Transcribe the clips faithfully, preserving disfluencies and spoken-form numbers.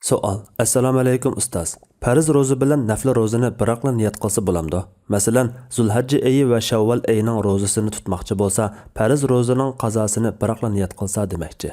سوئال. ئەسسالامۇئەلەيكۇم ئۇستاز. پەرز روزا بىلەن نەپلى روزىنى بىراقلا نىيەت قىلسا بولامدۇ؟ مەسىلەن، زۇلھەججە ئېيى ۋە شەۋۋال ئېيىنىڭ روزىسىنى تۇتماقچى بولسا، پەرز روزىنىڭ قازاسىنى بىراقلا نىيەت قىلسا دېمەكچى.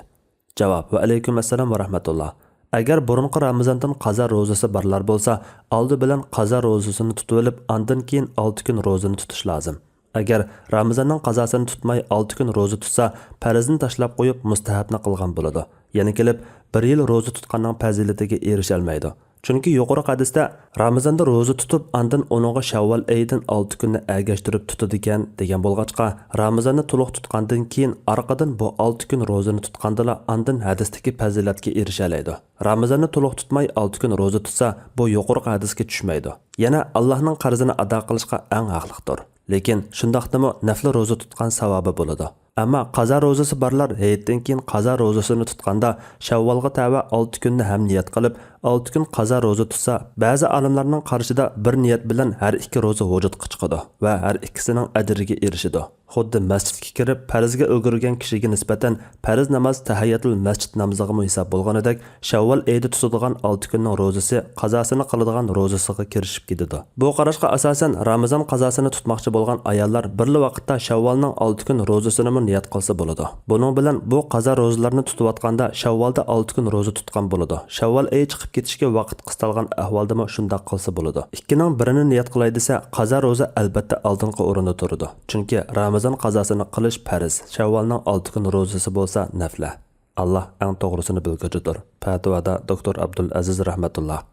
جاۋاب. ۋەئەلەيكۇم ئەسسالام ۋە رەھمەتۇللا. ئەگەر بۇرۇنقى رامىزاندىن قازا روزىسى بارلار بولسا، ئالدى بىلەن قازا روزىسىنى تۇتۇۋېلىپ، ئاندىن كېيىن ئالتە كۈن روزىنى تۇتۇش لازىم. ئەگەر رامىزاننىڭ قازاسىنى تۇتماي ئالتە كۈن روزا تۇتسا، پەرزنى تاشلاپ قويۇپ، مۇستەھەبنى قىلغان بولىدۇ. يەنە كېلىپ، بىر يىل روزا تۇتقاننىڭ پەزىلىتىگە ئېرىشەلمەيدۇ. چۈنكى يۇقىرىقى ھەدىستە رامىزاندا روزا تۇتۇپ، ئاندىن ئۇنىڭغا شەۋۋال ئېيىدىن ئالتە كۈننى ئەگەشتۈرۈپ تۇتىدىكەن، دېگەن بولغاچقا، رامىزاننى تولۇق تۇتقاندىن كېيىن ئارقىدىن بۇ ئالتە كۈن روزىنى تۇتقاندىلا ئاندىن ھەدىستىكى پەزىلەتكە ئېرىشەلەيدۇ. رامىزاننى تولۇق تۇتماي ئالتە كۈن روزا تۇتسا، بۇ يۇقىرىقى ھەدىسكە چۈشمەيدۇ. يەنە ئاللاھنىڭ قەرزىنى ئادا قىلىشقا ئەڭ ھەقلىقتۇر. لېكىن شۇنداقتىمۇ نەپلى روزا تۇتقان ساۋابى بولىدۇ. ئەمما قازا روزىسى بارلار ھېيتتىن كېيىن قازا روزىسىنى تۇتقاندا، شەۋۋالغا تەۋە ئالتە كۈننى ھەم نىيەت قىلىپ، ئالتە كۈن قازا روزا تۇتسا، بەزى ئالىملارنىڭ قارىشىدا بىر نىيەت بىلەن ھەر ئىككى روزا ۋۇجۇدقا چىقىدۇ ۋە ھەر ئىككىسىنىڭ ئەجرىگە ئېرىشىدۇ. خۇددى مەسچىتكە كىرىپ پەرزگە ئۈلگۈرگەن كىشىگە نىسبەتەن پەرز ناماز تەھىيەتۇل مەسچىت نامىزىغىمۇ ھېساب بولغىنىدەك، شەۋۋال ئېيىدا تۇتىدىغان ئالتە كۈننىڭ روزىسى قازاسىنى قىلىدىغان روزىسىغا كىرىشىپ كېتىدۇ. بۇ قاراشقا ئاساسەن، رامىزان قازاسىنى تۇتماقچى بولغان ئاياللار بىرلا ۋاقىتتا شەۋۋالنىڭ ئالتە كۈن روزىسىنىمۇ نىيەت قىلسا بولىدۇ. بۇنىڭ بىلەن بۇ قازا روزىلارنى تۇتۇۋاتقاندا شەۋۋالدا ئالتە كۈن روزا تۇتقان بولىدۇ. شەۋۋال ئېيى چىقىپ كېتىشكە ۋاقىت قىستالغان ئەھۋالدىمۇ شۇنداق قىلسا بولىدۇ. ئىككىنىڭ بىرىنى نىيەت قىلاي دېسە، قازا روزا ئەلبەتتە ئالدىنقى ئورۇندا تۇرىدۇ. چۈنكى رامىزان قازاسىنى قىلىش پەرز، شەۋۋالنىڭ ئالتە كۈن روزىسى بولسا نەفلە. ئاللا ئەڭ توغرىسىنى بىلگۈچىدۇر. پەتىۋادا دوكتور ئابدۇل ئەزىز رەھمەتۇللا.